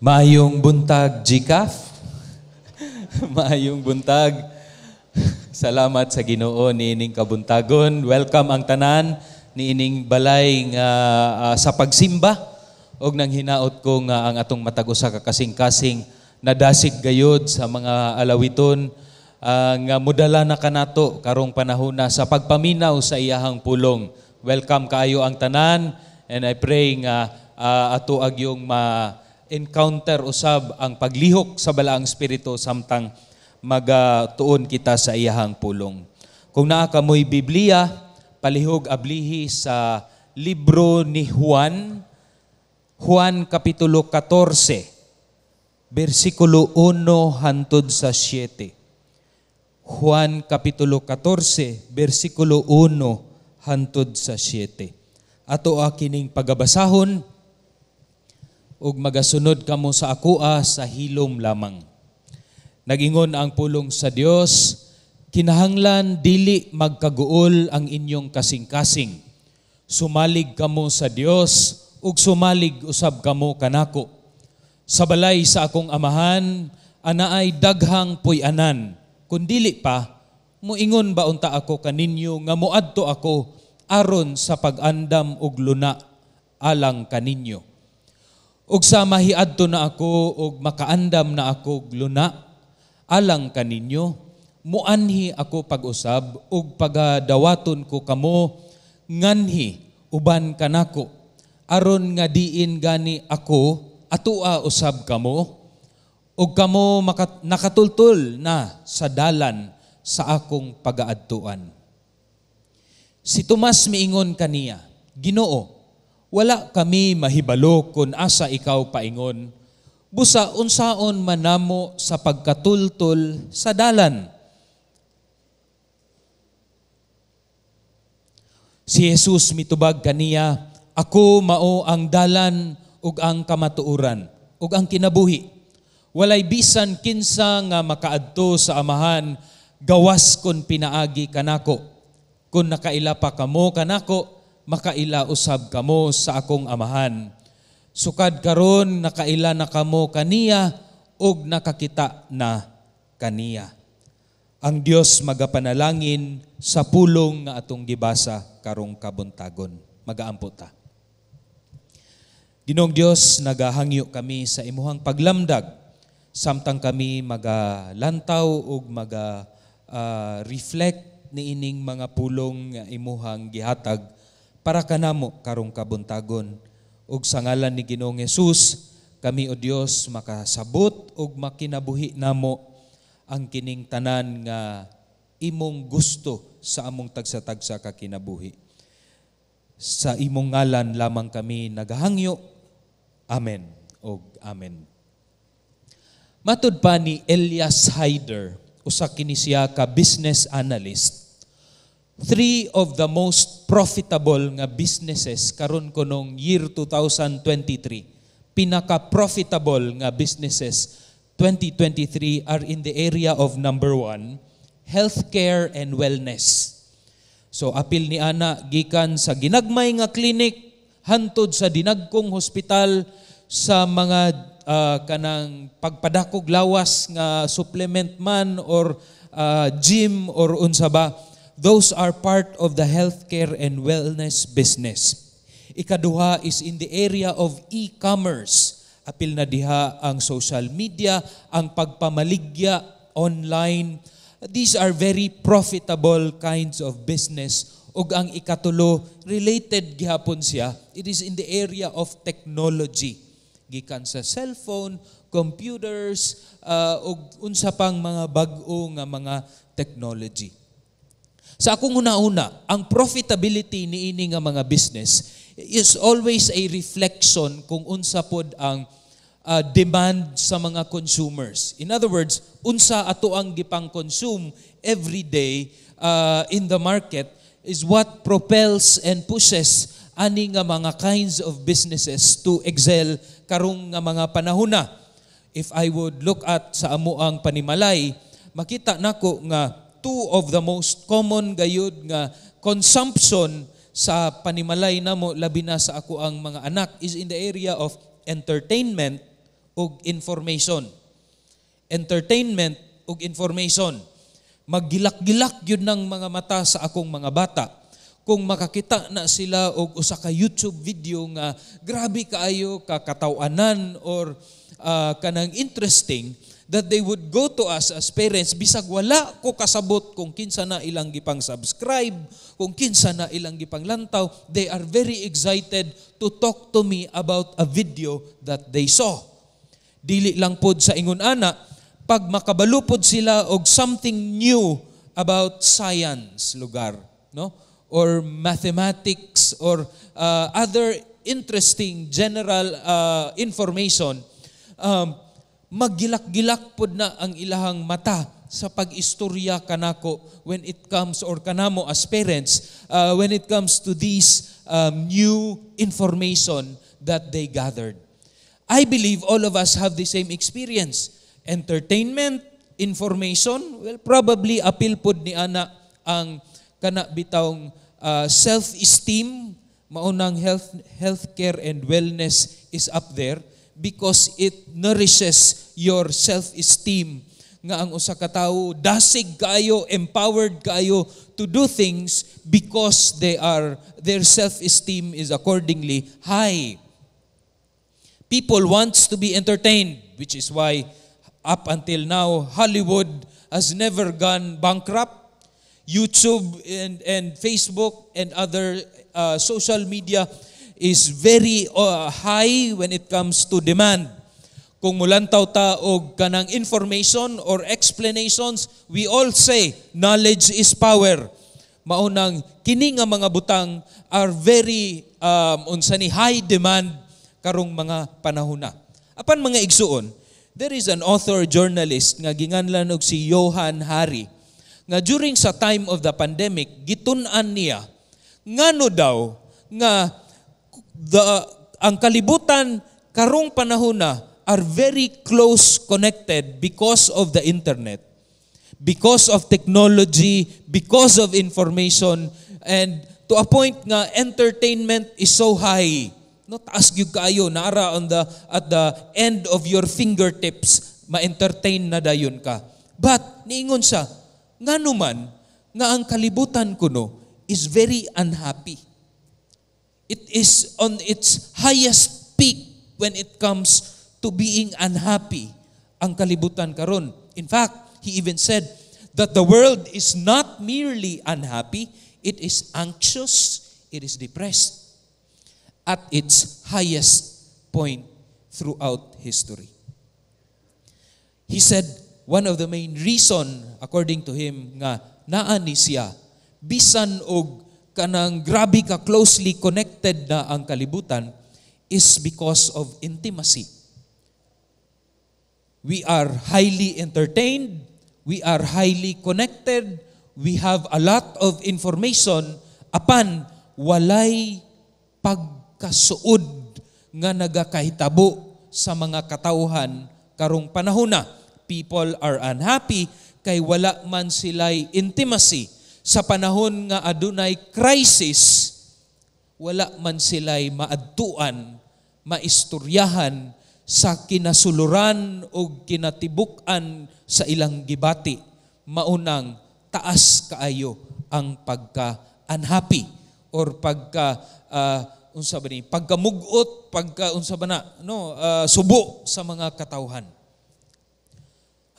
Maayong buntag, GCAF. Maayong buntag. Salamat sa Ginoo niining kabuntagon. Welcome ang tanan niining balay nga sa pagsimba og nang hinaot ko nga ang atong matag usa ka kasing-kasing nadasig gayod sa mga alawiton nga modala na kanato karong panahona sa pagpaminaw sa iyahang pulong. Welcome kaayo ang tanan and I pray nga ato agyong ma encounter usab ang paglihok sa Balaang Espiritu samtang magatuon kita sa iyahang pulong. Kung naa kamoy Biblia, palihog ablihi sa libro ni Juan, Juan Kapitulo 14, versikulo 1 hantod sa 7. Juan Kapitulo 14, versikulo 1 hantod sa 7. Ato kining pagabasahon, ug magasunod kamo sa akoa sa hilom lamang. Nagingon ang pulong sa Dios, "Kinahanglan dili magkaguol ang inyong kasing-kasing. Sumalig kamo sa Dios ug sumalig usab kamo kanako. Sa balay sa akong Amahan anaay daghang puy-anan. Kun dili pa, muingon ba unta ako kaninyo nga moadto ako aron sa pag-andam og luna alang kaninyo? Ug sa mahiadto na ako ug makaandam na ako og luna alang kaninyo, muanhi ako pag-usab ug pagadawaton ko kamo nganhi uban kanako, aron nga diin gani ako, atua usab kamo, ug kamo nakatultol na sa dalan sa akong pagaadtuan." Si Tomas miingon kaniya, "Ginoo, wala kami mahibalo kung asa ikaw paingon. Busa unsaon man namo sa pagkatultol sa dalan?" Si Jesus mitubag kaniya, "Ako mao ang dalan ug ang kamatuoran ug ang kinabuhi. Walay bisan kinsa nga makaadto sa Amahan gawas kon pinaagi kanako. Kun nakaila pa kamo kanako, makaila usab kamo sa akong Amahan. Sukad karon nakaila na kamo kaniya ug nakakita na kaniya." Ang Dios magapanalangin sa pulong nga atong gibasa karong kabuntagon. Magaampo ta. Ginoong Dios, nagahangyo kami sa imuhang paglamdag samtang kami magalantaw ug maga reflect niining mga pulong nga imuhang gihatag para kanamo karong kabuntagon. Ug sa ngalan ni Ginoong Hesus, kami, O Dios, makasabot ug makinabuhi namo ang kining tanan nga imong gusto sa among tagsa-tagsa ka kinabuhi. Sa imong ngalan lamang kami nagahangyo. Amen ug amen. Matud pa ni Elias Hyder, usa kini siya ka business analyst, three of the most profitable nga businesses karon kunong year 2023, pinaka-profitable nga businesses 2023 are in the area of number one, healthcare and wellness. So apil ni ana gikan sa ginagmay nga clinic hantod sa dinagkong hospital, sa mga kanang pagpadakog lawas nga supplement man or gym or unsa ba, those are part of the healthcare and wellness business. Ikaduha is in the area of e-commerce. Apil na diha ang social media, ang pagpamaligya online. These are very profitable kinds of business. Ug ang ikatulo, related gihapon siya, it is in the area of technology. Gikan sa cellphone, computers, ug unsa pang mga bag-o nga mga technology. Sa akong una-una, ang profitability niini nga mga business is always a reflection kung unsa pod ang demand sa mga consumers. In other words, unsa ato ang gipang-consume every day in the market is what propels and pushes ani nga mga kinds of businesses to excel karong nga mga panahona. If I would look at sa amuang panimalay, makita nako nga two of the most common gayud nga consumption sa panimalay namo, labi na sa ako ang mga anak, is in the area of entertainment ug information. Entertainment ug information. Maggilak-gilak gyud ng mga mata sa akong mga bata kung makakita na sila og usa ka YouTube video nga grabe kaayo ka kataw-anan or kanang interesting, that they would go to us as parents bisag wala ko kasabot kung kinsa na ilang gipang subscribe, kung kinsa na ilang gipang lantaw. They are very excited to talk to me about a video that they saw. Dili lang pod sa ingon ana, pag makabalo pod sila og something new about science lugar, no, or mathematics or other interesting general information, maggilak-gilak pod na ang ilahang mata sa pag-istorya kanako when it comes, or kanamo as parents, when it comes to these new information that they gathered. I believe all of us have the same experience. Entertainment, information, well, probably appeal pod ni ana ang kana bitawng self-esteem. Maunang healthcare and wellness is up there because it nourishes your self-esteem, nga ang usa ka tawo dasig kaayo, empowered kaayo to do things because they are their self-esteem is accordingly high. People wants to be entertained, which is why up until now Hollywood has never gone bankrupt. YouTube and Facebook and other social media is very high when it comes to demand. Kung mulantaw ta og kanang information or explanations, we all say knowledge is power. Maunang kini nga mga butang are very unsa ni, high demand karong mga panahon na. Apan mga igsuon, there is an author journalist nga ginganlan og si Johann Hari, nga during sa time of the pandemic gitun-an niya ngano daw nga ang kalibutan karong panahon na are very close connected because of the internet, because of technology, because of information, and to a point nga entertainment is so high. No, taas gyud kaayo, naara on the at the end of your fingertips, ma-entertain na dayon ka. But niingon siya, ngano man nga ang kalibutan kuno is very unhappy? It is on its highest peak when it comes to being unhappy ang kalibutan karon. In fact, he even said that the world is not merely unhappy, it is anxious, it is depressed at its highest point throughout history. He said one of the main reason, according to him, nga naa ni siya bisan og kanang grabe ka closely connected na ang kalibutan, is because of intimacy. We are highly entertained, we are highly connected, we have a lot of information, apan walay pagkasuod nga nagakahitabo sa mga katawhan karong panahon na. People are unhappy kay wala man sila'y intimacy. Sa panahon nga adunay crisis, wala man sila'y maadtuan, maistoryahan sa kinasuluran o kinatibuk-an sa ilang gibati. Maunang taas kaayo ang pagka-unhappy or pagka unsa ba ni, pagkamugot, pagka unsa ba na, no, subo sa mga katawhan.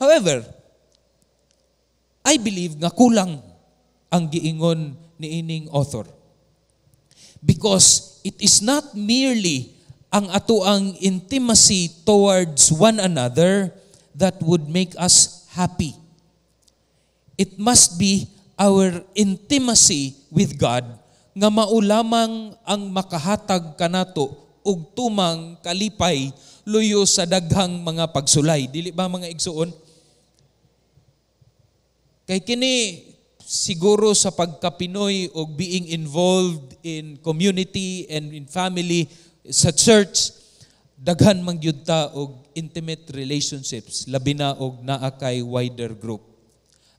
However, I believe nga kulang ang giingon niining author. Because it is not merely ang atoang intimacy towards one another that would make us happy. It must be our intimacy with God nga mao lamang ang makahatag kanato og tumang kalipay luyo sa daghang mga pagsulay. Dili ba, mga igsuon? Kay kini siguro sa pagka-Pinoy og being involved in community and in family sa church, daghan man gyud ta og intimate relationships, labi na og naa kay wider group.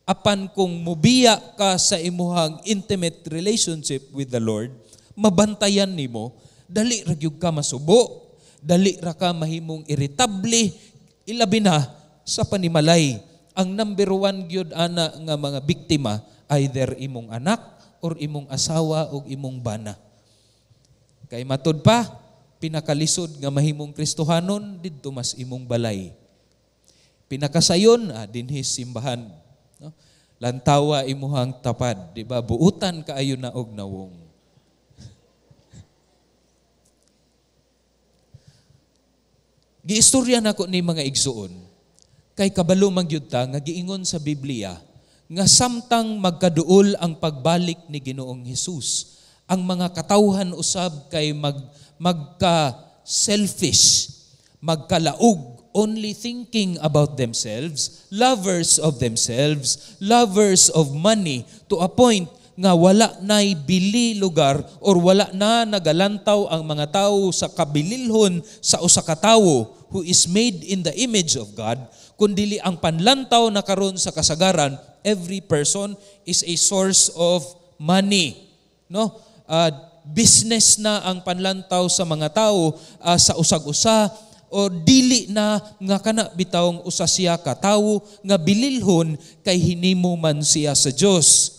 Apan kung mubiya ka sa imuhang intimate relationship with the Lord, mabantayan nimo, dali ra gyud ka masubo, Dali ra ka mahimong irritable, ilabi na sa panimalay. Ang number one gyud ana nga mga biktima, either imong anak or imong asawa o imong bana. Kay matud pa, pinakalisod nga mahimong Kristohanon didto mas imong balay. Pinakasayon dinhi simbahan, no? Lantawa imuhang tapad, di ba? Buutan kaayo na og nawong. Giistorya nako ni, mga igsuon, kay kabalo man gyud ta nga giingon sa Biblia nga samtang magkaduol ang pagbalik ni Ginoong Hesus, ang mga katawhan usab kay magka selfish, magkalaog, only thinking about themselves, lovers of themselves, lovers of money, to a point nga wala na'y bili lugar or wala na nagalantaw ang mga tao sa kabililhon sa usa ka tawo who is made in the image of God, kundili ang panlantaw na karon sa kasagaran, every person is a source of money, no? Business na ang panlantaw sa mga tao sa usag-usa o dili na nga kana bitawng usa siya ka tawo nga bililhon kay hinimo man siya sa Dios.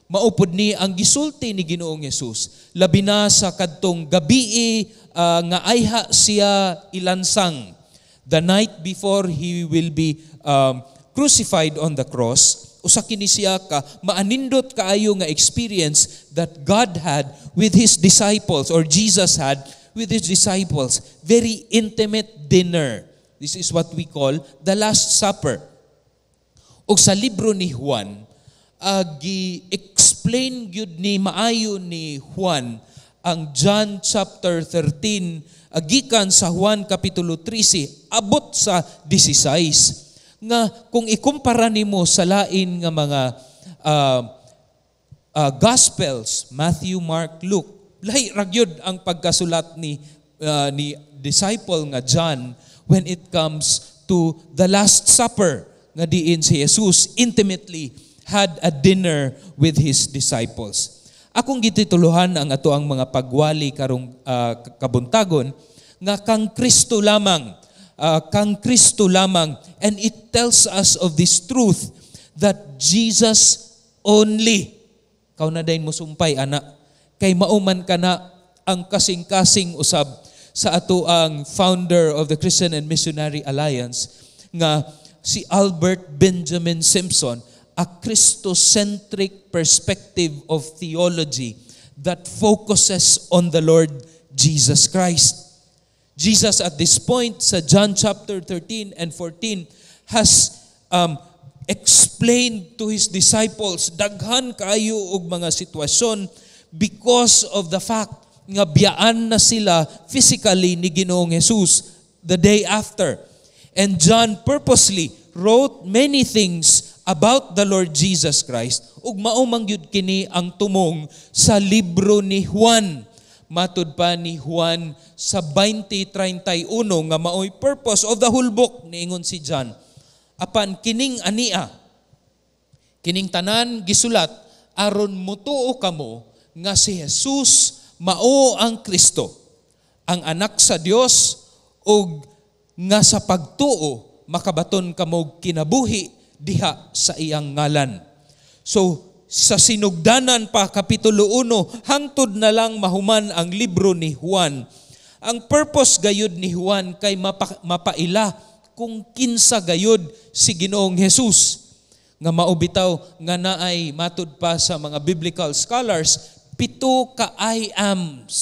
Maupod ni ang gisulti ni Ginoong Hesus labi na sa kadtong gabii nga ayha siya ilansang, the night before he will be crucified on the cross. Usa kini siya ka maanindot kaayo nga experience that God had with his disciples, or Jesus had with his disciples. Very intimate dinner. This is what we call the Last Supper. Og sa libro ni Juan, gi-explain gyud ni maayo ni Juan ang John chapter 13, gikan sa Juan kapitulo 13 abot sa 16, nga kung ikumpara nimo sa lain nga mga Gospels, Matthew, Mark, Luke, lahi ra gyud ang pagkasulat ni disciple nga John when it comes to the Last Supper nga diin si Jesus intimately had a dinner with his disciples. Akong gitituluhan ang ato ang mga pagwali karong kabuntagon nga kang Kristo lamang, kang Kristo lamang, and it tells us of this truth that Jesus only. Kaw na dayon mo sumpay ana kay mauman ka na ang kasing-kasing usab sa ato ang founder of the Christian and Missionary Alliance nga si Albert Benjamin Simpson, a Christocentric perspective of theology that focuses on the Lord Jesus Christ. Jesus at this point sa John chapter 13 and 14 has explained to his disciples daghan kaayo og mga sitwasyon because of the fact nga biyaan na sila physically ni Ginoong Jesus the day after. And John purposely wrote many things about the Lord Jesus Christ ug mao man gyud kini ang tumong sa libro ni Juan. Matud pa ni Juan sa 20:31 nga maoy purpose of the whole book, niingon si John. Apan kining ania, kining tanan gisulat aron mutuo kamo nga si Jesus mao ang Kristo, ang anak sa Dios, ug nga sa pagtuo makabaton kamo kinabuhi diha sa iyang ngalan. So sa sinugdanan pa, kapitulo 1, hangtod na lang mahuman ang libro ni Juan. Ang purpose gayud ni Juan kay mapaila kung kinsa gayud si Ginoong Jesus. Nga maubitaw nga naay matud pa sa mga biblical scholars 7 ka I ams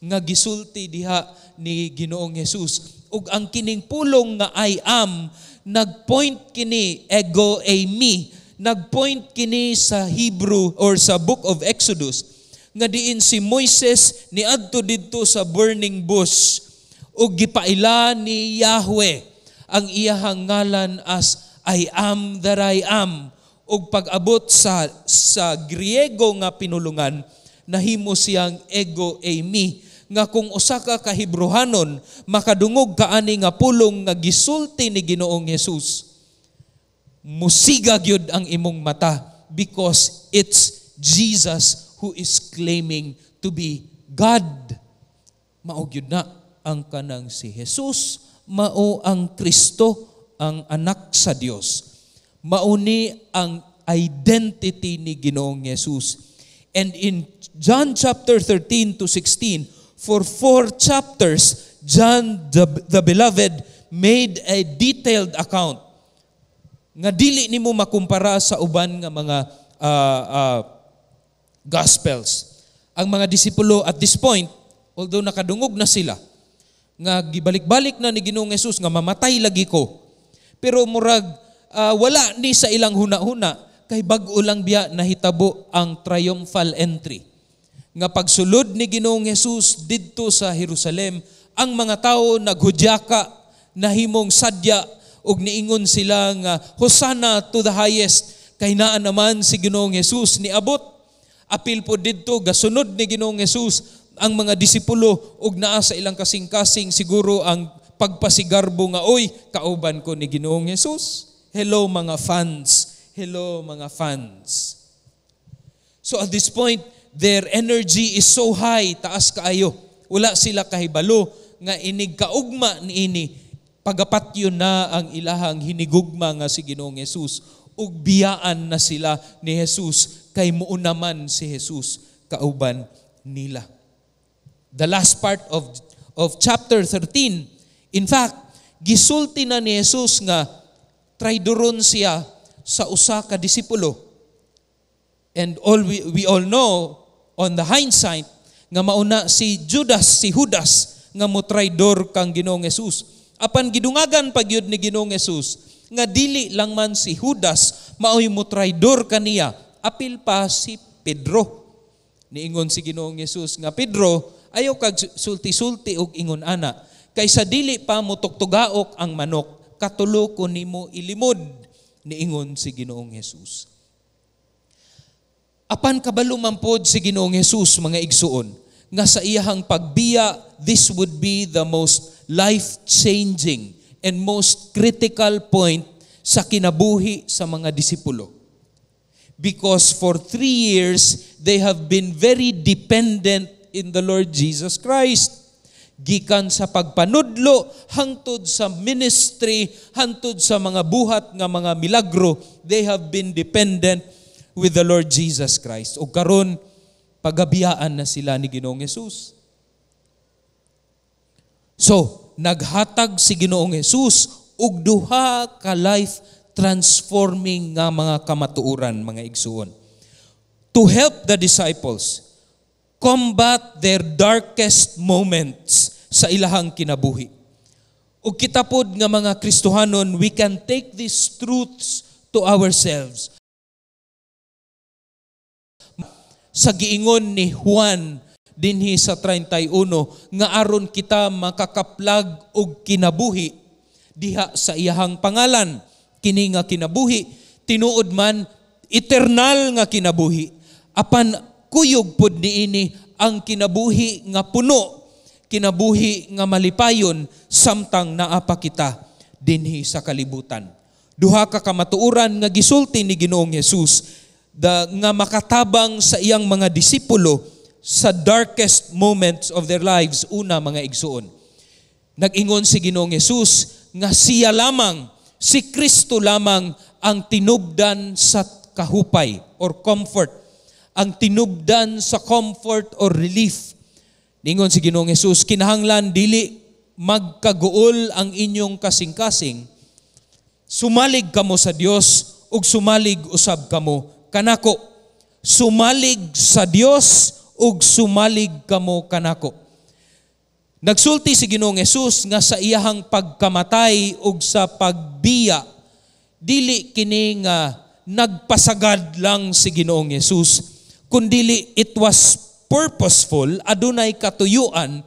nga gisulti diha ni Ginoong Jesus. Ug ang kining pulong nga I am, nagpoint kini, ego eimi, nagpoint kini sa Hebrew or sa Book of Exodus nga diin si Moises niadto didto sa burning bush ug gipaila ni Yahweh ang iyahang ngalan as I am that I am. Ug pag-abot sa Griego nga pinulungan, nahimo siyang ego eimi, nga kung usa ka Kahebrohanon makadungog kaani nga pulong nga gisulti ni Ginoong Hesus, musiga gyud ang imong mata because it's Jesus who is claiming to be God. Mao gyud na ang Ang kanang si Jesus mao ang Kristo, ang anak sa Dios. Mauni ang identity ni Ginoong Jesus. And in John chapter 13 to 16, for four chapters, John the Beloved made a detailed account nga dili nimo makumpara sa uban nga mga gospels. Ang mga disipulo at this point, although nakadungog na sila nga gibalik-balik na ni Ginoong Jesus nga mamatay lagi ko, pero murag wala ni sa ilang huna-huna kay bag-o lang biya nahitabo ang triumphal entry. Nga pagsulod ni Ginoong Jesus didto sa Jerusalem, ang mga tao naghudyaka, nahimong sadya ug niingon sila nga "Hosanna to the highest" kay naa naman si Ginoong Jesus niabot. Apil po didto, gasunod ni Ginoong Jesus ang mga disipulo ug naa sa ilang kasing-kasing siguro ang pagpasigarbo nga, "Oy, kauban ko ni Ginoong Jesus. Hello, mga fans. Hello, mga fans." So at this point, their energy is so high, taas kaayo. Wala sila kahibalo nga inig kaugma niini, pagapatyon na ang ilahang hinigugma nga si Ginoong Jesus ug biyaan na sila ni Jesus kay muuna man si Jesus kauban nila. The last part of chapter 13, in fact, gisulti na ni Jesus nga traidoron siya sa usa ka disipulo. And all we all know on the hindsight nga mauna si Judas, si Judas nga mo traidor kang Ginoong Jesus. Apan gidungagan pa gyud ni Ginoong Jesus nga dili lang man si Judas maoy mo traidor kaniya, apil pa si Pedro. Niingon si Ginoong Jesus nga, "Pedro, ayaw kag sulti-sulti og ingon ana kay sa dili pa mo tuktugaok ang manok, katulo ko nimo ilimod," niingon si Ginoong Jesus. Apan kabalo man pod si Ginoong Jesus, mga igsuon, nga sa iyahang pagbiya, this would be the most life-changing and most critical point sa kinabuhi sa mga disipulo. Because for 3 years, they have been very dependent in the Lord Jesus Christ. Gikan sa pagpanudlo, hangtod sa ministry, hangtod sa mga buhat nga mga milagro, they have been dependent with the Lord Jesus Christ. O karon, pagabiyaan na sila ni Ginoong Jesus. So, naghatag si Ginoong Jesus og duha ka life transforming nga mga kamatuoran, mga igsuon, to help the disciples combat their darkest moments sa ilahang kinabuhi. Ug kita pod nga mga Kristohanon, we can take these truths to ourselves. Sa giingon ni Juan dinhi sa 31 nga aron kita makakaplag og kinabuhi diha sa iyahang pangalan. Kini nga kinabuhi, tinuod man eternal nga kinabuhi, apan kuyog pod niini ang kinabuhi nga puno, kinabuhi nga malipayon samtang naa pa kita dinhi sa kalibutan. Duha ka kamatuoran nga gisulti ni Ginoong Hesus nga makatabang sa iyang mga disipulo sa darkest moments of their lives. Una, mga igsuon, nag-ingon si Ginoong Hesus nga siya lamang, si Kristo lamang ang tinubdan sa kahupay or comfort. Ang tinubdan sa comfort or relief. Ningon si Ginoong Hesus, "Kinahanglan dili magkaguol ang inyong kasing-kasing. Sumalig kamo sa Dios ug sumalig usab kamo kanako. Sumalig sa Dios ug sumalig kamo kanako." Nagsulti si Ginoong Hesus nga sa iyahang pagkamatay ug sa pagbiya, dili kini nga nagpasagad lang si Ginoong Hesus, kundili it was purposeful, adunay katuyuan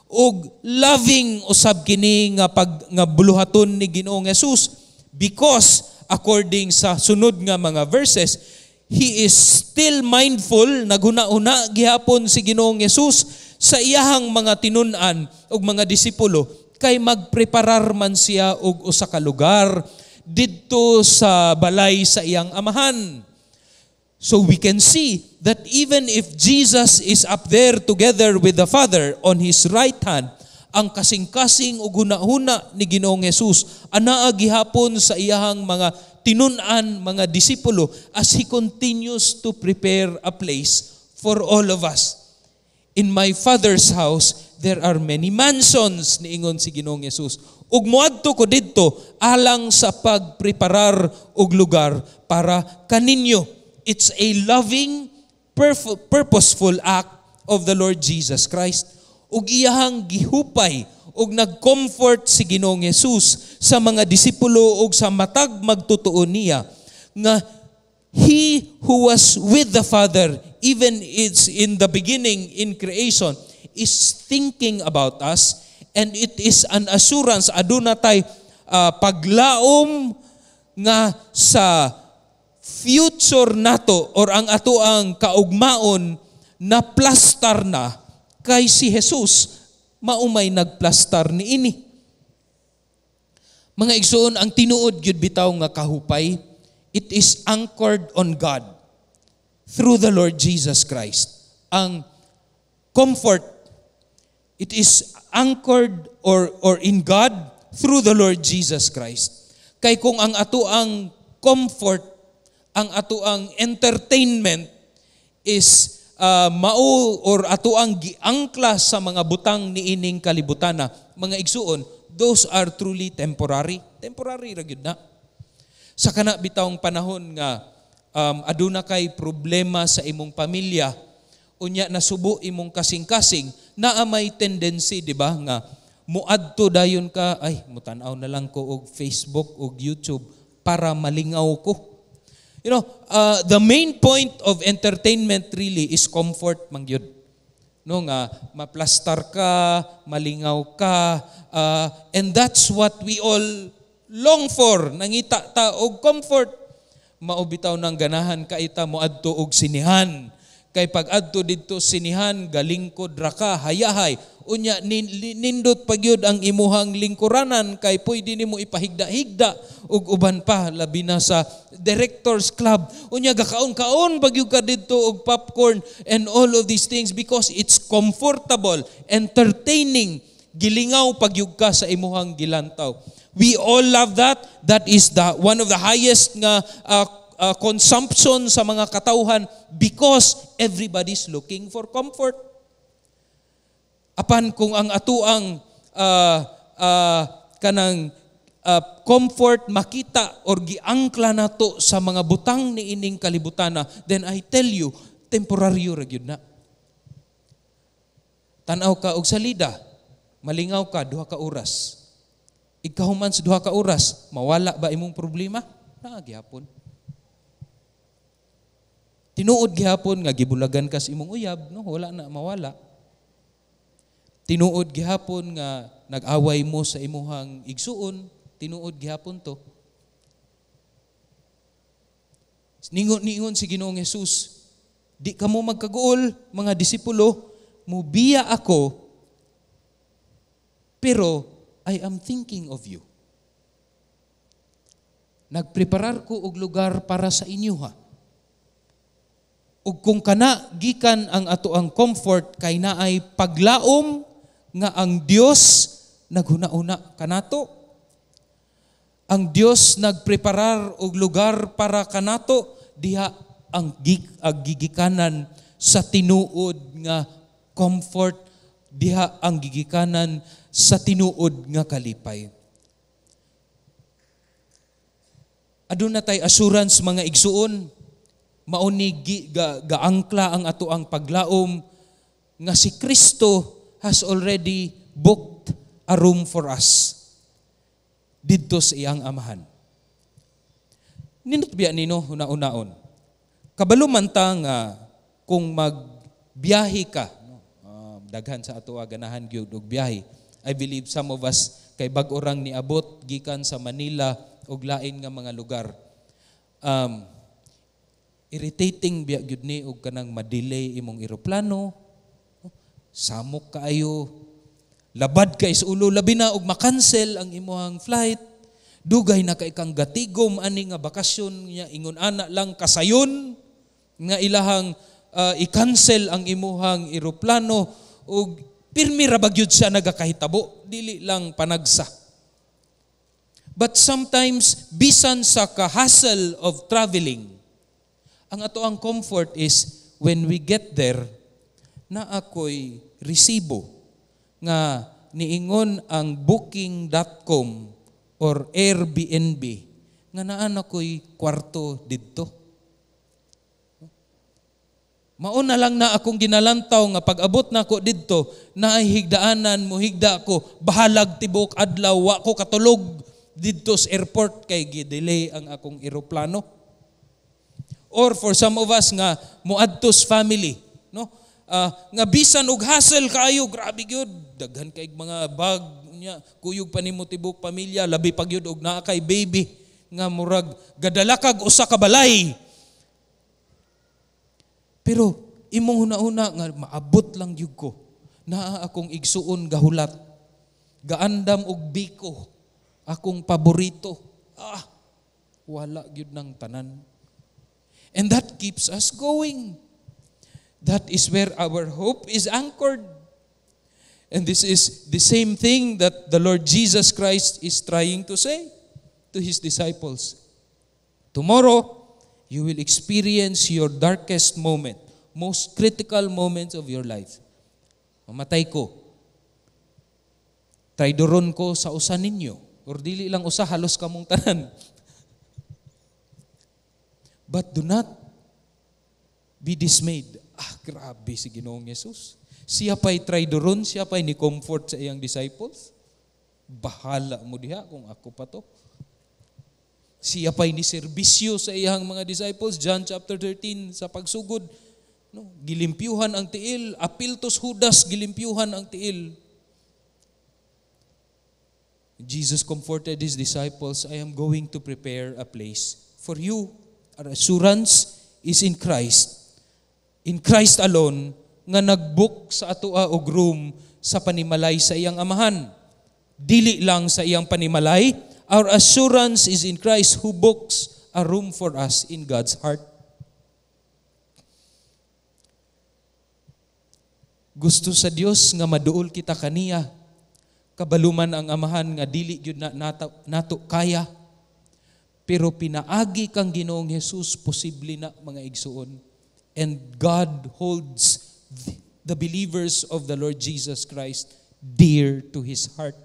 ug loving usab kini nga pag nga buluhaton ni Ginoong Hesus, because according sa sunod nga mga verses, he is still mindful, naghuna-huna gihapon si Ginoong Hesus sa iyahang mga tinun-an ug mga disipulo kay magpreparar man siya og usa ka lugar didto sa balay sa iyang amahan. So we can see that even if Jesus is up there together with the Father on his right hand, Ang kasing-kasing ug hunahuna ni Ginoong Hesus anaa gihapon sa iyahang mga tinun-an, mga disipulo, as He continues to prepare a place for all of us. "In my Father's house, there are many mansions," niingon si Ginoong Hesus. "Ug moadto ko didto alang sa pagpreparar og lugar para kaninyo." It's a loving, purposeful act of the Lord Jesus Christ. Ug iyahang gihupay ug nag-comfort si Ginoong Hesus sa mga disipulo ug sa matag magtutuo niya nga He who was with the Father, even it's in the beginning in creation, is thinking about us, and it is an assurance. Aduna tay paglaom nga sa future nato or ang ato ang kaugmaon na plastar na kay si Jesus mao may nagplastar niini. Mga igsoon, ang tinuod gyud bitaw nga kahupay, it is anchored on God through the Lord Jesus Christ. Ang comfort, it is anchored or in God through the Lord Jesus Christ. Kay kung ang ato ang comfort, ang ato ang entertainment is mao or ato ang giangkla sa mga butang niining kalibutana, mga igsuon, those are truly temporary. Temporary ra gyud na. Sa kana bitawng panahon nga aduna kay problema sa imong pamilya, unya nasubo imong kasing-kasing, naa may tendency, di ba, nga muadto dayon ka, "Ay, mutan-aw na lang ko og Facebook og YouTube para malingaw ko." The main point of entertainment really is comfort man gyud. No, nga maplastar ka, malingaw ka, and that's what we all long for. Nangita ta og comfort. Mao bitaw nang ganahan kaayo ta moadto og sinihan. Kay pag adto didto sinihan, galingkod ra ka, hayahay. Unya nindot pa gyud ang imuhang lingkuranan kay pwede nimo ipahigda-higda ug uban pa, labi na sa Directors Club. Unya gakaon-kaon pa gyud ka didto og popcorn and all of these things because it's comfortable, entertaining, gilingaw pa gyud ka sa imuhang gilantaw. We all love that. That is the one of the highest nga consumption sa mga katawhan because everybody's looking for comfort. Apan kung ang atuang kanang comfort makita or giangkla nato sa mga butang ni ining kalibutana, then I tell you, temporaryo ra gyud na. Tanaw ka og salida, malingaw ka 2 ka oras. Ikahuman sa 2 ka oras, mawala ba imong problema? Naa gihapon. Tinuod gihapon nga gibulagan ka sa imong uyab, no? Wala na mawala. Tinuod gihapon nga nag-away mo sa imuhang igsuon, tinuod gihapon to. Ningon niingon si Ginoong Hesus, "Di kamo magkaguol, mga disipulo, mubiya ako, pero I am thinking of you. Nagpreparar ko og lugar para sa inyo ha." Ug kung kana gikan ang ato ang comfort kay naay paglaom nga ang Dios naghuna-una kanato. Ang Dios nagpreparar og lugar para kanato, diha ang gigikanan sa tinuod nga comfort, diha ang gigikanan sa tinuod nga kalipay. Aduna tay assurance, mga igsuon, mao ni gaangkla ang ato ang paglaom nga si Kristo has already booked a room for us didto sa iyang amahan. Nindot biya nino huna-hunaon. Kabalo man ta nga kung magbiyahe ka, no, daghan sa ato ganahan gyud og biyahe. I believe some of us kay bag-o rang niabot gikan sa Manila og lain nga mga lugar. Irritating biya gyud ni og kanang ma-delay imong eroplano. Samok kaayo, labad kay sa ulo, labi na og ma-cancel ang imuhang flight. Dugay na kay kang gatigom ani nga bakasyon niya, ingon ana lang kasayon nga ilahang i-cancel ang imuhang eroplano ug Pirmi ra ba gyud siya nagakahitabo, dili lang panagsa. But sometimes, bisan sa ka-hassle of traveling, ang ato ang comfort is when we get there, na ako'y resibo nga niingon ang booking.com or Airbnb nga naan ako'y kwarto didto. Mauna lang na akong ginalantaw nga pag-abot na ako didto, naay higdaanan mo higda ko, bahalag tibok adlaw wa ko katulog didto sa airport kay gidelay ang akong eroplano. Or for some of us nga moadtos family, no? Nga bisan og hassle kaayo, grabe gyud, daghan kay mga bag nya, kuyog pa nimo tibok pamilya, labi pa gyud og naa kay baby nga murag gadala kag usa ka balay. Pero imong huna-huna nga maabot lang gyud ko. Naa akong igsuon gahulat. Gaandam og biko. Akong paborito. Wala gyud ng tanan. And that keeps us going. That is where our hope is anchored. And this is the same thing that the Lord Jesus Christ is trying to say to His disciples. Tomorrow, you will experience your darkest moment, most critical moments of your life. Mamatay ko. Traidoron ko sa usa ninyo. Or dili lang usa, halos kamong tanan. But do not be dismayed. Grabe si Ginoong Yesus. Siya pa'y traidoron, siya pa'y ni comfort sa iyang disciples. Bahala mo diha kung ako pa to. Siya pa'y ni serbisyo sa iyang mga disciples. John chapter 13 sa pagsugod. No, gilimpyuhan ang tiil. Apil tos Judas, gilimpyuhan ang tiil. Jesus comforted His disciples, "I am going to prepare a place for you." Our assurance is in Christ. In Christ alone, nga nagbook sa atoa og room sa panimalay sa iyang amahan. Dili lang sa iyang panimalay, our assurance is in Christ who books a room for us in God's heart. Gusto sa Dios nga maduol kita kaniya. Kabaluman ang amahan nga dili gyud na nato kaya. Pero pinaagi kang Ginoong Hesus, posible na, mga igsuon. And God holds the believers of the Lord Jesus Christ dear to His heart.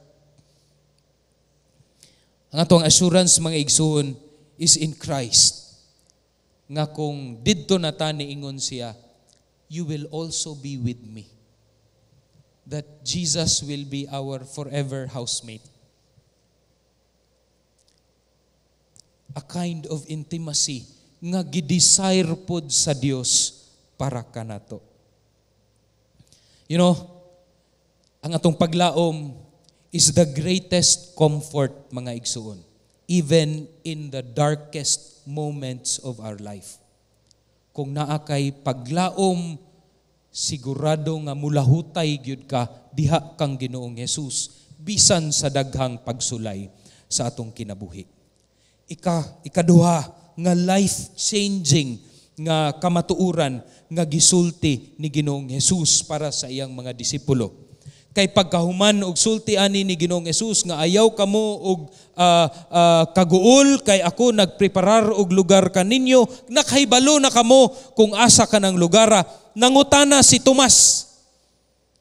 Ang atong assurance, mga igsuon, is in Christ. Nga kung didto na ta niingon siya, "You will also be with me." That Jesus will be our forever housemate. A kind of intimacy nga gidesire pod sa Dios para kanato. You know, ang atong paglaom is the greatest comfort, mga igsuon, even in the darkest moments of our life. Kung naa kay paglaom, sigurado nga mulahutay gyud ka diha kang Ginoong Hesus bisan sa daghang pagsulay sa atong kinabuhi. Ikaduha nga life-changing nga kamatuoran nga gisulti ni Ginoong Hesus para sa iyang mga disipulo. Kay pagkahuman og sulti ani ni Ginoong Hesus nga ayaw kamo og kaguol kay ako nagpreparar og lugar kaninyo, nakahibalo na kamo kung asa ka ng lugara. Nangutana si Tomas.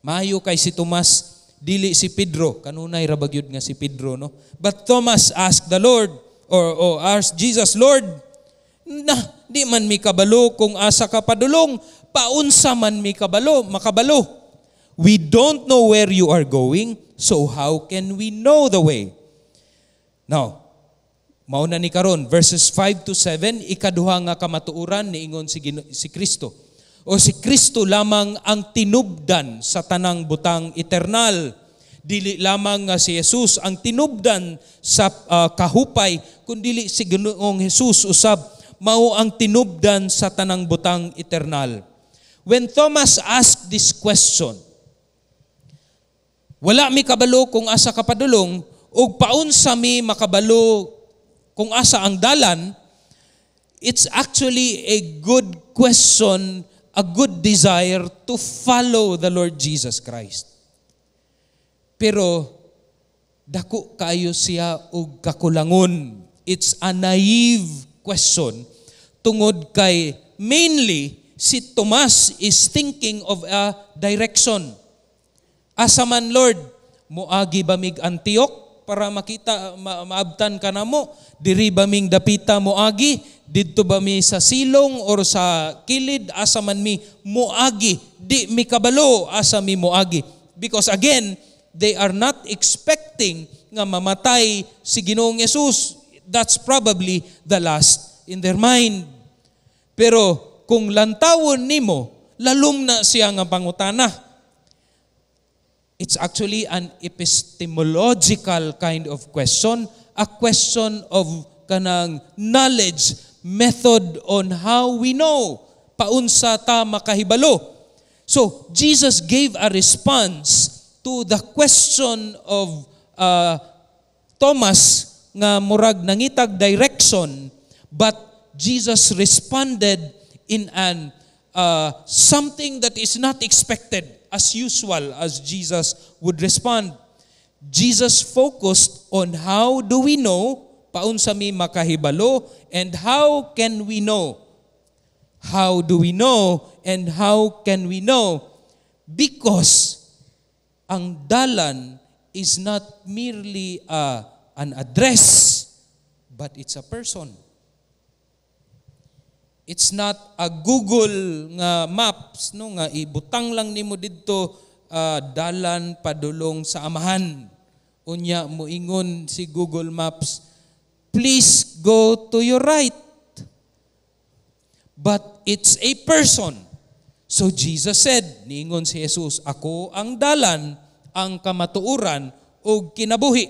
Maayo kay si Tomas, dili si Pedro. Kanunay ra ba gyud nga si Pedro, no? But Thomas asked the Lord or asked Jesus, "Lord, na di man mi kabalo kung asa ka padulong, paunsa man mi kabalo, makabalo. We don't know where you are going, so how can we know the way?" Now, mauna ni karon verses 5 to 7, ikaduha nga kamatuoran niingon si Kristo. O si Kristo lamang ang tinubdan sa tanang butang eternal. Dili lamang nga si Jesus ang tinubdan sa kahupay, kundili si Ginoong Jesus usab mao ang tinubdan sa tanang butang eternal. When Thomas asked this question, wala mi kabalo kung asa ka padulong, ug paunsa mi makabalo kung asa ang dalan, it's actually a good question, a good desire to follow the Lord Jesus Christ. Pero dako kaayo siya og kakulangon. It's a naive question tungod kay mainly si Tomas is thinking of a direction. Asa man, Lord? Muagi ba mig Antioch para makita maabtan ka namo? Diri ba ming dapita moagi? Didto ba mi sa silong or sa kilid? Asa man mi moagi? Di mi kabalo asa mi moagi. Because again, they are not expecting nga mamatay si Ginoong Yesus. That's probably the last in their mind. Pero kung lantawon nimo, lalom na siya nga pangutana. It's actually an epistemological kind of question, a question of kanang knowledge, method on how we know, paunsa ta makahibalo. So, Jesus gave a response to the question of Thomas nga murag nangitag direction, but Jesus responded in an something that is not expected, as usual as Jesus would respond. Jesus focused on how do we know, paunsa mi makahibalo, and how can we know? How do we know and how can we know? Because ang dalan is not merely an address, but it's a person. It's not a Google nga maps, no, nga ibutang lang nimo didto dalan padulong sa Amahan. Unya moingon si Google Maps, "Please go to your right." But it's a person. So Jesus said, niingon si Jesus, "Ako ang dalan, ang kamatuoran ug kinabuhi.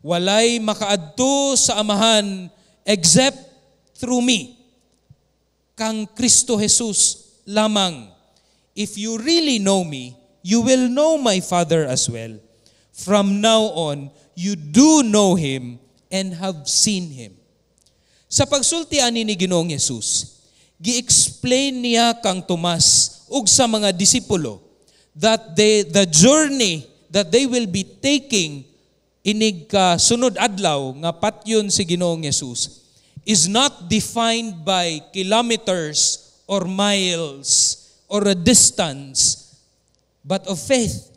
Walay makaadto sa Amahan except through me." Kang Kristo Jesus lamang. "If you really know me, you will know my Father as well. From now on, you do know him and have seen him." Sa pagsulti ani ni Ginoong Yesus, gi-explain niya kang Tomas ug sa mga disipulo that the journey that they will be taking inig ka sunod adlaw nga patyon si Ginoong Yesus is not defined by kilometers or miles or a distance, but of faith.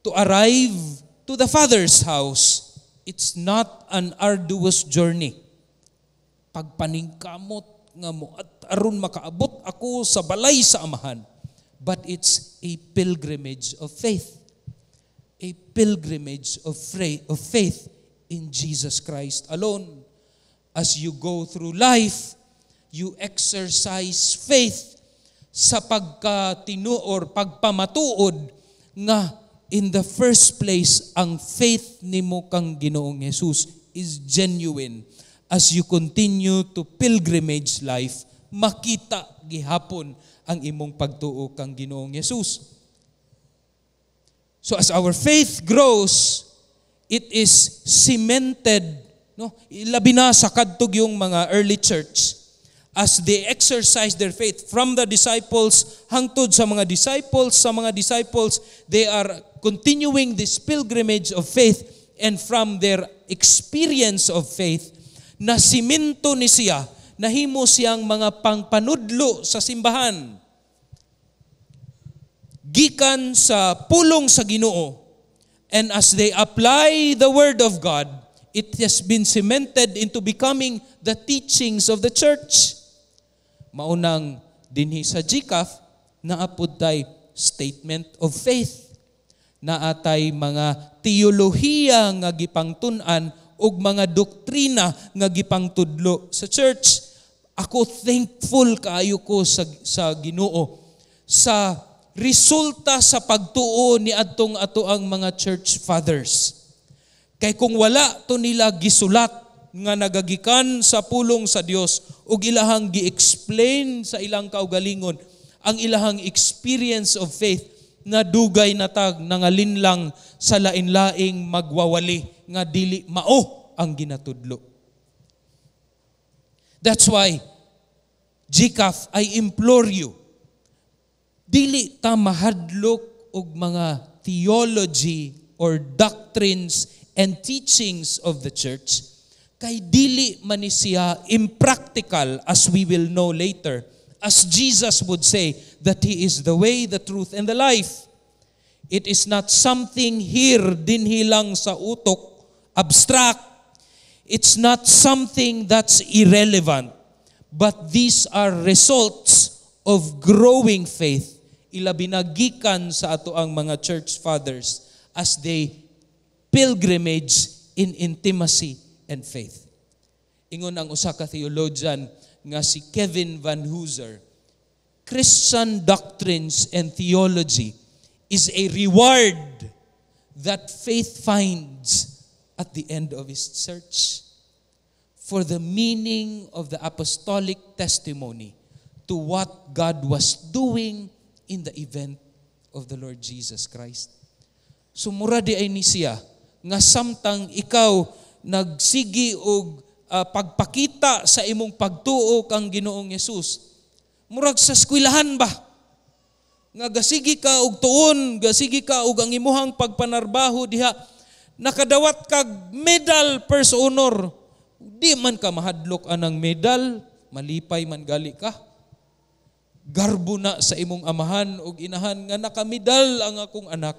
To arrive to the Father's house, it's not an arduous journey. Pagpaningkamot nga mo at aron makaabot ako sa balay sa Amahan. But it's a pilgrimage of faith. A pilgrimage of faith in Jesus Christ alone. As you go through life, you exercise faith sa pagkatinu or pagpamatuod nga in the first place ang faith nimo kang Ginoong Jesus is genuine. As you continue to pilgrimage life, makita gihapon ang imong pagtuo kang Ginoong Jesus. So as our faith grows, it is cemented, no? Labi na sa kadtog yung mga early church, as they exercise their faith from the disciples hangtod sa mga disciples sa mga disciples, they are continuing this pilgrimage of faith, and from their experience of faith na simento ni siya, nahimo siyang mga pangpanudlo sa simbahan gikan sa pulong sa Ginoo. And as they apply the word of God, it has been cemented into becoming the teachings of the church. Maunang dinhi sa GCAF, naa pod tay statement of faith. Naatay mga teolohiya nga gipangtun-an ug mga doktrina nga gipangtudlo sa church. Ako, thankful kaayo ko sa Ginoo sa resulta sa pagtuo ni adtong ato ang mga church fathers. Kay kung wala to nila gisulat nga nagagikan sa pulong sa Dios ug ilahang gi-explain sa ilang kaugalingon ang ilahang experience of faith, na dugay na tag nangalinlang sa lain-laing magwawali nga dili mao ang ginatudlo. That's why, GCAF, I implore you, dili ta mahadlok og mga theology or doctrines and teachings of the church kay dili man ni siya impractical, as we will know later, as Jesus would say that He is the way, the truth, and the life. It is not something here dinhi lang sa utok, abstract. It's not something that's irrelevant, but these are results of growing faith, ilabi na gikan sa atoang mga church fathers as they pilgrimage in intimacy and faith. Ingon ang usa ka theologian nga si Kevin Vanhoozer, "Christian doctrines and theology is a reward that faith finds at the end of its search for the meaning of the apostolic testimony to what God was doing in the event of the Lord Jesus Christ." So mura diay ni siya nga samtang ikaw nagsigi og pagpakita sa imong pagtuo kang Ginoong Hesus, murag sa eskwelahan ba? Nga gasigi ka og tuon, gasigi ka og ang imuhang pagpanarbaho diha, nakadawat kag medal, first honor. Di man ka mahadlok anang medal, malipay man gali ka. Garbo na sa imong amahan og inahan nga nakamedal ang akong anak.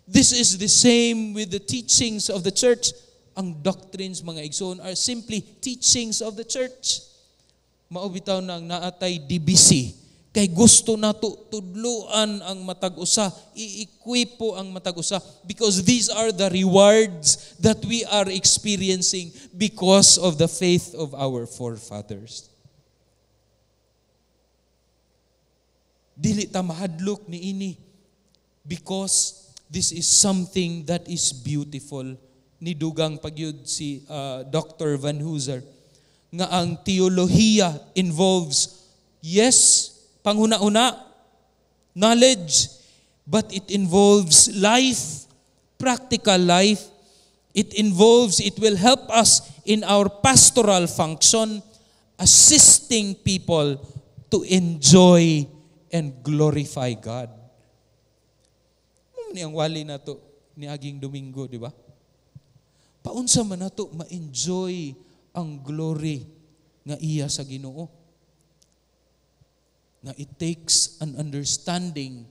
This is the same with the teachings of the church. Ang doctrines, mga igsoon, are simply teachings of the church. Mao bitaw nang naa tay DBC kay gusto nato tudluan ang matag usa, i-equipo ang matag usa, because these are the rewards that we are experiencing because of the faith of our forefathers. Dili ta mahadlok niini because this is something that is beautiful. Nidugang pagyud si Dr. Vanhoozer nga ang teolohiya involves, yes, panghuna-una, knowledge, but it involves life, practical life. It involves, it will help us in our pastoral function, assisting people to enjoy and glorify God. Mao ni ang wali nato ni aging Domingo, di ba? Paunsa man nato ma-enjoy ang glory nga iya sa Ginoo? Na it takes an understanding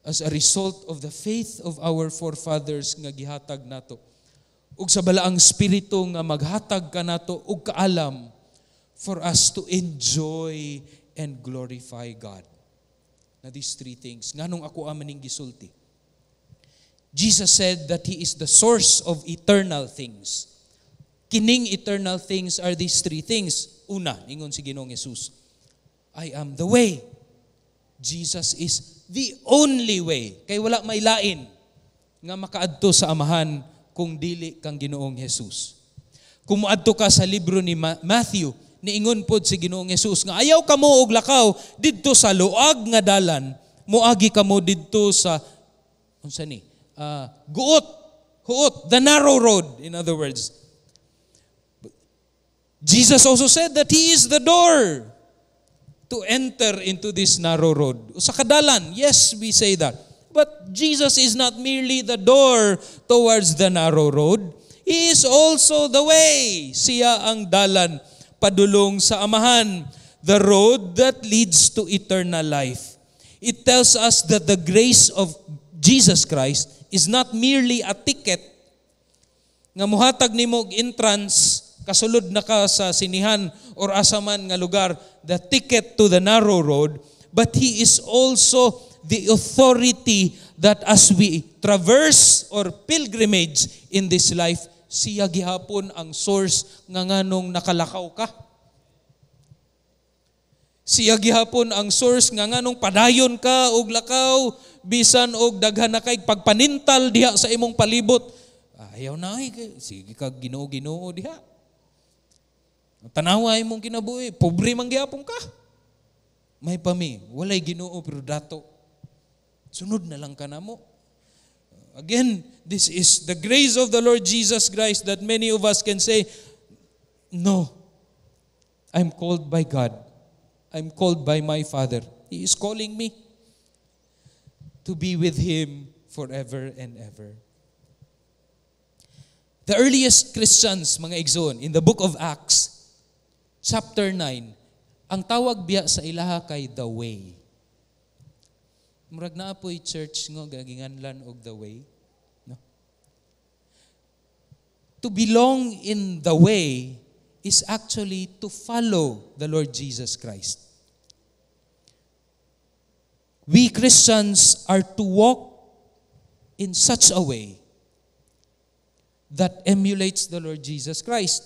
as a result of the faith of our forefathers nga gihatag nato. Ug sa balaang spirito nga maghatag kanato og kaalam for us to enjoy and glorify God. Na these three things. Nganong ako maning gisulti? Jesus said that He is the source of eternal things. Kining eternal things are these three things. Una, ingon si Ginoong Hesus, "I am the way." Jesus is the only way. Kay wala may lain nga makaadto sa Amahan kung dili kang Ginoong Hesus. Kung moadto ka sa libro ni Matthew, niingon pod si Ginoong Hesus nga ayaw kamo og lakaw didto sa luag nga dalan, moagi kamo didto sa unsa ni? Guot, huot, the narrow road, in other words. Jesus also said that He is the door to enter into this narrow road. Sa kadalan, yes, we say that. But Jesus is not merely the door towards the narrow road. He is also the way. Siya ang dalan padulong sa Amahan, the road that leads to eternal life. It tells us that the grace of Jesus Christ is not merely a ticket nga muhatag nimo og entrance, kasulod na ka sa sinihan or asa man nga lugar, the ticket to the narrow road, but He is also the authority that as we traverse or pilgrimage in this life, siya gihapon ang source nga nganong nakalakaw ka. Siya gihapon ang source nga nganong padayon ka og lakaw bisan og daghan na kay pagpanintal diha sa imong palibot. Ayaw na ay, sige kag Ginoo-Ginoo diha. Tanawa imong kinabuhi, pobre man gihapon ka. May pami, walay Ginoo pero dato. Sunod na lang ka namo. Again, this is the grace of the Lord Jesus Christ that many of us can say, "No, I'm called by God. I'm called by my Father. He is calling me." To be with Him forever and ever. The earliest Christians, mga igsoon, in the book of Acts, chapter 9, ang tawag biya sa ilaha kay The Way. Murag naa po'y church nga ginganlan og The Way. No? To belong in the way is actually to follow the Lord Jesus Christ. We Christians are to walk in such a way that emulates the Lord Jesus Christ.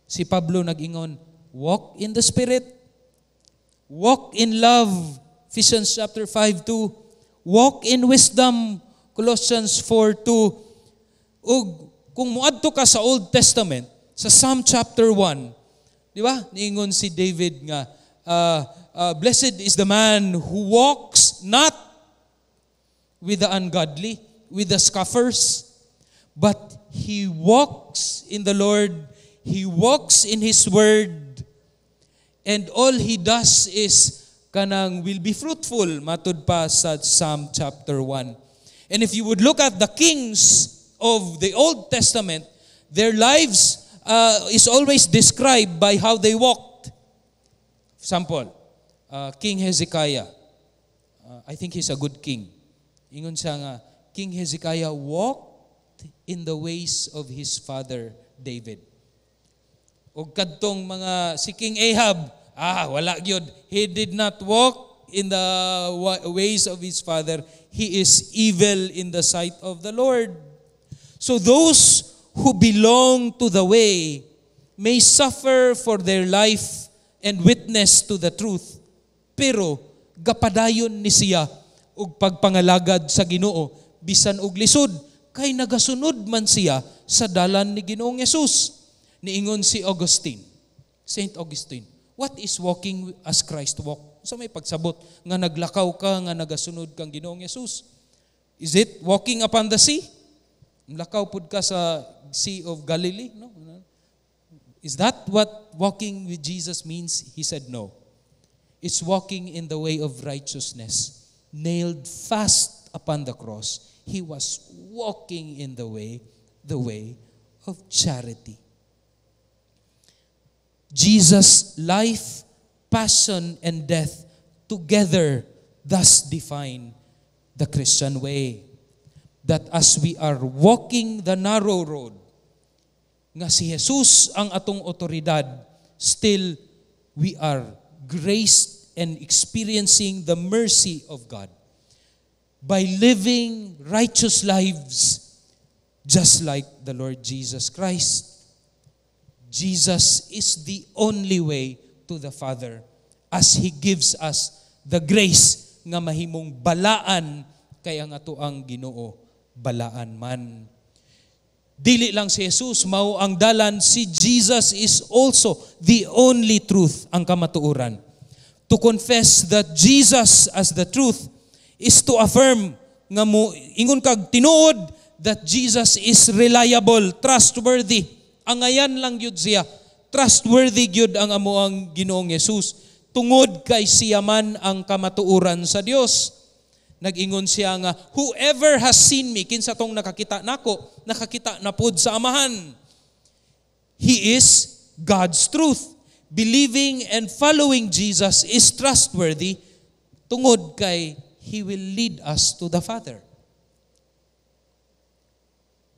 Si Pablo nag-ingon, "Walk in the Spirit, walk in love," Ephesians chapter 5:2, "walk in wisdom," Colossians 4:2. Ug kung muadto ka sa Old Testament, sa Psalm chapter 1, di ba? Niingon si David nga, "Blessed is the man who walks not with the ungodly, with the scoffers, but he walks in the Lord, he walks in His Word, and all he does is kanang will be fruitful," matud pa sa Psalm chapter 1. And if you would look at the kings of the Old Testament, their lives is always described by how they walked. Example, King Hezekiah. I think he's a good king. Ingon siya nga, King Hezekiah walked in the ways of his father David. Og kadtong mga si King Ahab, wala gyud. He did not walk in the ways of his father. He is evil in the sight of the Lord. So those who belong to the way may suffer for their life and witness to the truth. Pero gapadayon ni siya og pagpangalagad sa Ginoo bisan og lisod kay nagasunod man siya sa dalan ni Ginoong Hesus. Niingon si Augustine, Saint Augustine, "What is walking as Christ walk?" Sa may pagsabot nga naglakaw ka nga nagasunod kang Ginoong Hesus. Is it walking upon the sea? Lakaw pud ka sa Sea of Galilee, no? Is that what walking with Jesus means? He said no. It's walking in the way of righteousness, nailed fast upon the cross. He was walking in the way of charity. Jesus' life, passion, and death together thus define the Christian way. That as we are walking the narrow road, nga si Jesus ang atong otoridad, still we are graced and experiencing the mercy of God by living righteous lives just like the Lord Jesus Christ. Jesus is the only way to the Father as He gives us the grace nga mahimong balaan kay ang atoang Ginoo balaan man. Dili lang si Jesus mao ang dalan, si Jesus is also the only truth, ang kamatuoran. To confess that Jesus as the truth is to affirm nga mo ingon kag tinuod that Jesus is reliable, trustworthy. Angayan lang gyud siya. Trustworthy gyud ang amoang Ginoong Hesus tungod kay siya man ang kamatuoran sa Dios. Nag-ingon siya nga, "Whoever has seen me," kinsa tong nakakita nako, nakakita na pod sa Amahan. He is God's truth. Believing and following Jesus is trustworthy tungod kay He will lead us to the Father.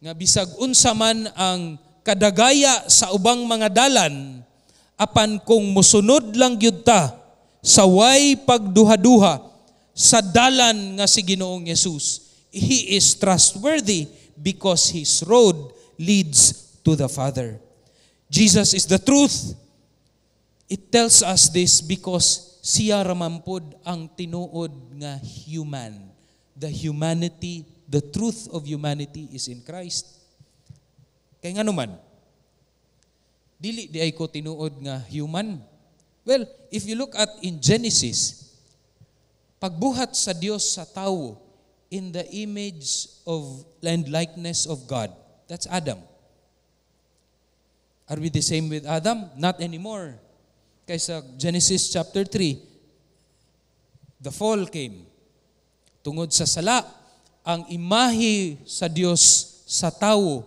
Nga bisag unsa man ang kadagaya sa ubang mga dalan, apan kung musunod lang gyud ta sa way pagduha-duha sa dalan nga si Ginoong Yesus, He is trustworthy because His road leads to the Father. Jesus is the truth. It tells us this because siya raman pod ang tinuod nga human. The humanity, the truth of humanity is in Christ. Kay ngano man, dili diay ko tinuod nga human? Well, if you look at in Genesis, pagbuhat sa Dios sa tawo in the image of and likeness of God, that's Adam. Are we the same with Adam? Not anymore. Kaysa Genesis chapter 3, the fall came. Tungod sa sala, ang imahe sa Dios sa tawo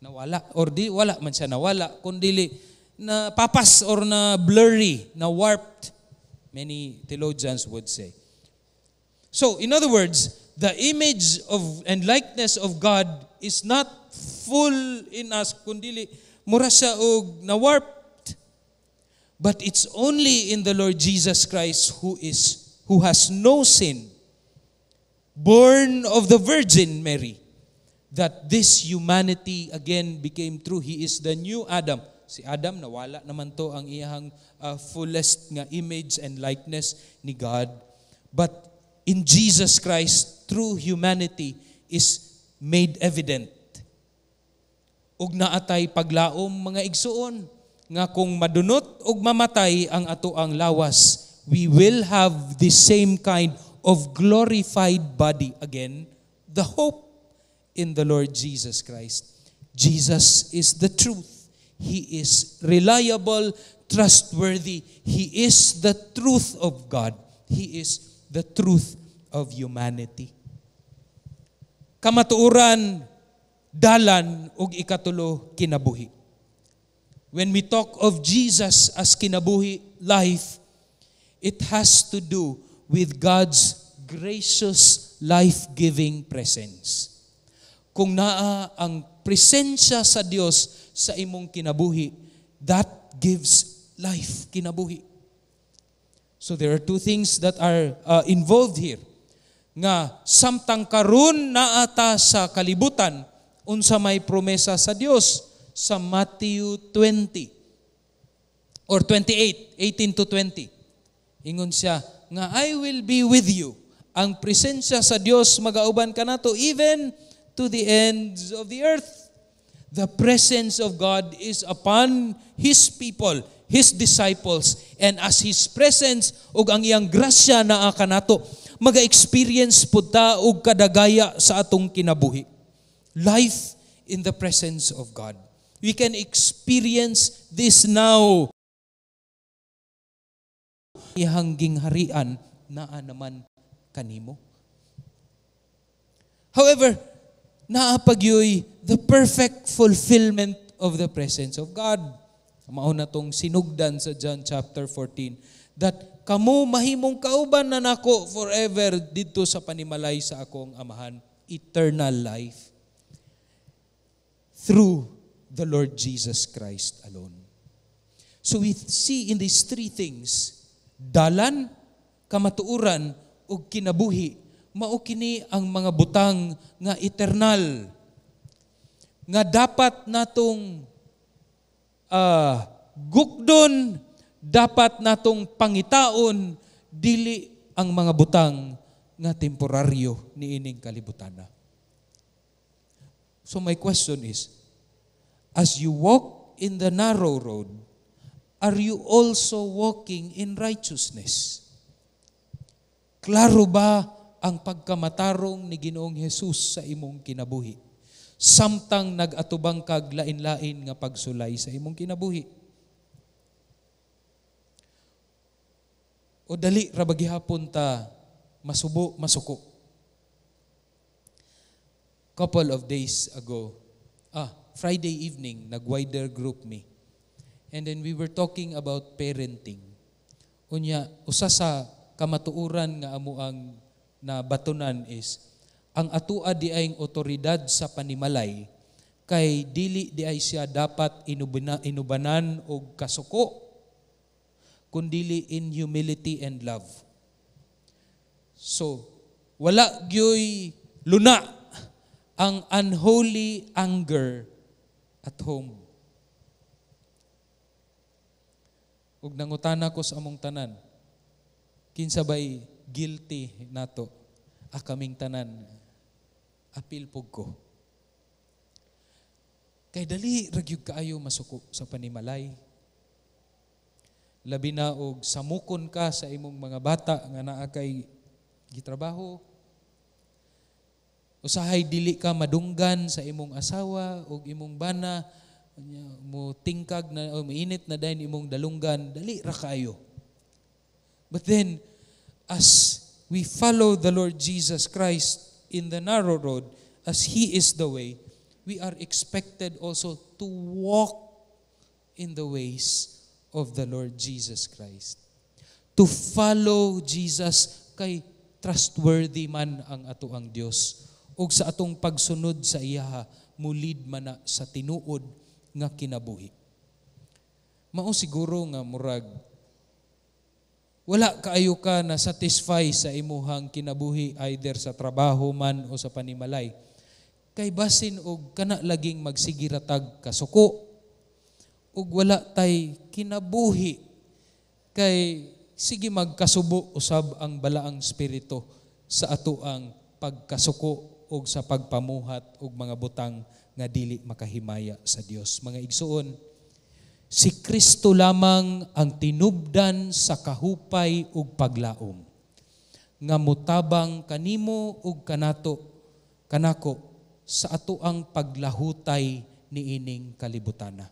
nawala or di wala man siya nawala kundili na papas or na blurry, na warped, many theologians would say. So, in other words, the image of and likeness of God is not full in us kundili mura siya og na warped. But it's only in the Lord Jesus Christ, who has no sin, born of the Virgin Mary, that this humanity again became true. He is the new Adam. Si Adam, nawala naman to ang iyang fullest nga image and likeness ni God. But in Jesus Christ, true humanity is made evident. Ug naatay paglaom, mga igsuon, nga kung madunot ug mamatay ang atoang lawas, we will have the same kind of glorified body again, the hope in the Lord Jesus Christ. Jesus is the truth. He is reliable, trustworthy. He is the truth of God. He is the truth of humanity. Kamatuoran, dalan, ug ikatulo, kinabuhi. When we talk of Jesus as kinabuhi, life, it has to do with God's gracious, life-giving presence. Kung naa ang presensya sa Dios sa imong kinabuhi, that gives life, kinabuhi. So there are two things that are involved here. Nga samtang karon naa ta sa kalibutan, unsa may promesa sa Dios sa Matthew 20 or 28, 18 to 20. Ingon siya nga, "I will be with you." Ang presensya sa Dios magauban kanato even to the ends of the earth. The presence of God is upon His people, His disciples, and as His presence ug ang iyang grasya naa kanato, maga-experience pud ta og kadagaya sa atong kinabuhi. Life in the presence of God. We can experience this now. Iyang gingharian naa naman kanimo. However, naa pa gyoy the perfect fulfillment of the presence of God. Mao na tong sinugdan sa John chapter 14 that kamo mahimong kauban na nako forever didto sa panimalay sa akong Amahan, eternal life through the Lord Jesus Christ alone. So we see in these three things, dalan, kamatuoran ug kinabuhi, mao kini ang mga butang nga eternal nga dapat natong gukdon, dapat natong pangitaon, dili ang mga butang nga temporaryo niining kalibutan. So my question is, as you walk in the narrow road, are you also walking in righteousness? Klaro ba ang pagkamatarong ni Ginoong Jesus sa imong kinabuhi samtang nag-atubang kag lain-lain nga pagsulay sa imong kinabuhi? O dali ra ba gihapon ta masubo, masuko? Couple of days ago, Friday evening, nag-wider group mi. And then we were talking about parenting. Unya, usa sa kamatuoran nga amo ang nabatunan is, ang atua diayng otoridad sa panimalay, kay dili diay siya dapat inubanan og kasuko, kundili in humility and love. So, wala gyoy luna ang unholy anger at home. Ug nangutana ko sa among tanan, kinsa bay guilty nato? Ah, kaming tanan, apil pug ko. Kay dali ra gyud kaayo masuko sa panimalay. Labi na og samukon ka sa imong mga bata nga naa kay gitrabaho. Usahay dili ka madunggan sa imong asawa og imong bana, mo tingkag na o mainit na dayon imong dalunggan, dali ra kaayo. But then as we we follow the Lord Jesus Christ in the narrow road as He is the way, we are expected also to walk in the ways of the Lord Jesus Christ. To follow Jesus kay trustworthy man ang atoang Dios. Ug sa atong pagsunod sa iyaha, mulid man na sa tinuod nga kinabuhi. Mao siguro nga murag wala kaayo ka na satisfy sa imuhang kinabuhi, either sa trabaho man o sa panimalay. Kay basin og kana laging magsige ra tag kasuko ug wala tay kinabuhi kay sige magkasubo usab ang balaang espiritu sa atoang pagkasuko ug sa pagpamuhat og mga butang nga dili makahimaya sa Dios. Mga igsuon, si Kristo lamang ang tinubdan sa kahupay ug paglaom nga mutabang kanimo ug kanato kanako sa atoang paglahutay niining kalibutana.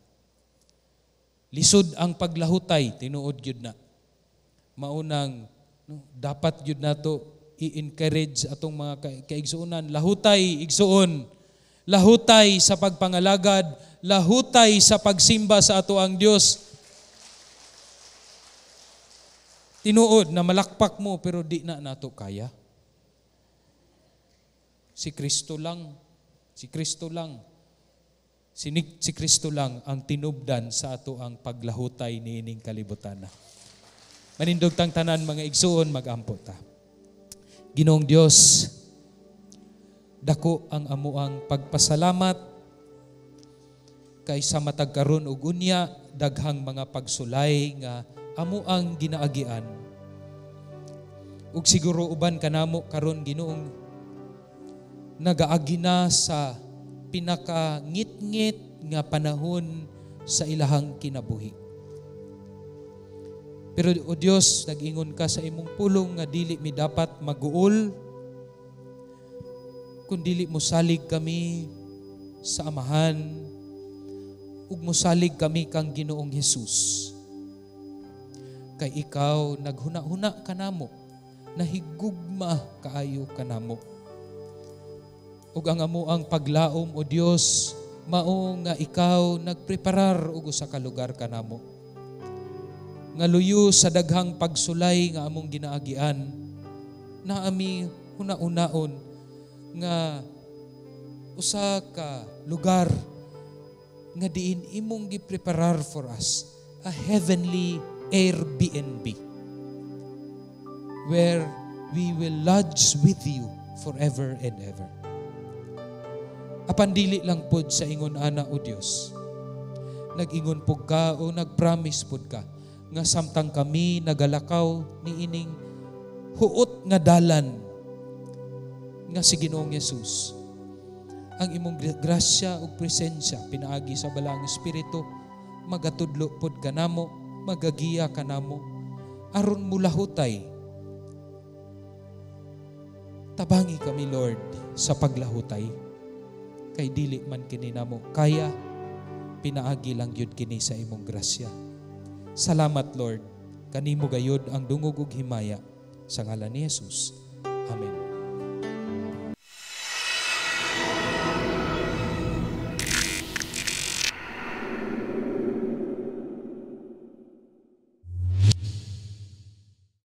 Lisod ang paglahutay, tinuod gyud na. Maunang, no, dapat gyud nato i-encourage atong mga kaigsuonan, lahutay, igsuon. Lahutay sa pagpangalagad, lahutay sa pagsimba sa atoang Dios. Tinuod na malakpak mo pero di na nato kaya. Si Kristo lang, si Kristo lang. Si Kristo lang ang tinubdan sa atoang paglahutay niining kalibutan. Manindog tang tanan, mga igsuon, magampo ta. Ginoong Dios, dako ang amuang pagpasalamat kay sa matag karon ug unya daghang mga pagsulay nga amuang ginaagian. Ug siguro uban kanamo karon, Ginoong, nagaagi na sa pinakangitngit nga panahon sa ilahang kinabuhi. Pero o Dios, nag-ingon ka sa imong pulong nga dili mi dapat maguol, kun dili mosalig kami sa Amahan ug mosalig kami kang Ginoong Hesus. Kay ikaw naghuna-huna kanamo, nahigugma kaayo kanamo. Ug ang amuang paglaom, o Dios, mao nga ikaw nagpreparar og usa ka lugar kanamo nga luyo sa daghang pagsulay nga among ginaagian, na ami huna-hunaon nga usa ka lugar nga diin imong gipreparar for us, a heavenly Airbnb where we will lodge with you forever and ever. Apan dili lang pod sa ingon ana, o Dios. Nag-ingon pud ka o nag-promise pod ka nga samtang kami nagalakaw niining huot nga dalan nga si Ginoong Yesus, ang imong grasya ug presensya pinaagi sa Balaang Espiritu magatudlo pod kanamo, magagiya kanamo aron mulahutay. Tabangi kami, Lord, sa paglahutay kay dili man kini namo kaya, pinaagi lang gyud kini sa imong grasya. Salamat, Lord. Kanimo gayud ang dungog ug himaya sa ngalan ni Jesus. Amen.